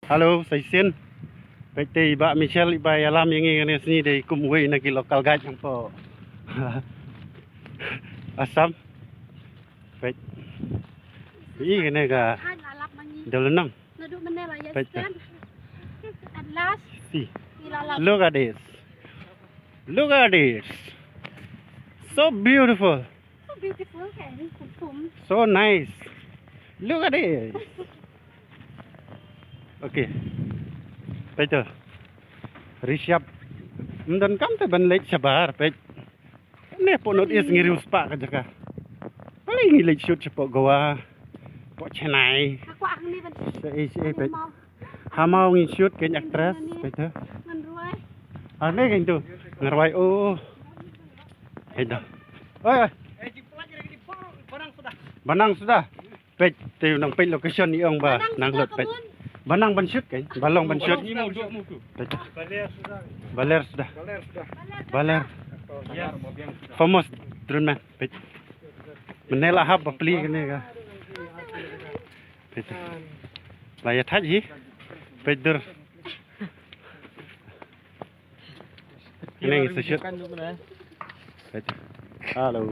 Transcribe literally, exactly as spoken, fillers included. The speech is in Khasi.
Hello, sa shisien. Peit te i Bah Michelle i ba ïalam ïa ngi kane ka sngi dei kum uwei na ki local guide hangto Assam. Peit. I kane ka Dawlynong. Peit te. At last. See. Look at this. Look at this. So beautiful. So beautiful kan, kum kum. So nice. Look at this. Okay. Peit to. Rishabh. Ym donkam te ban leit shabar, peit. Ne pok North East ngi riewspah ka jaka. Balei ngi leit shoot shapoh Goa, pok Chennai. Aku ang ni ban Sha ei sha ei, peit. Mau. Ha maw ngi shoot kein actress, peit to. Ngan ruai. Ah, ne kein to. Ngan ruai, oh. Peit to. Oi, oi. Ba nang suda. Peit te, nang peit location i ong ba nang lut, peit. Ba nang ban shoot kein, ba long ban shoot. Peit to. Ba ler suda. Ba ler. Famous drone man, peit. Mynne la hap ba plie kane ka. Peit. La ïa thait hi. Peit dur. Kane ngi sa shoot. Peit. Hello.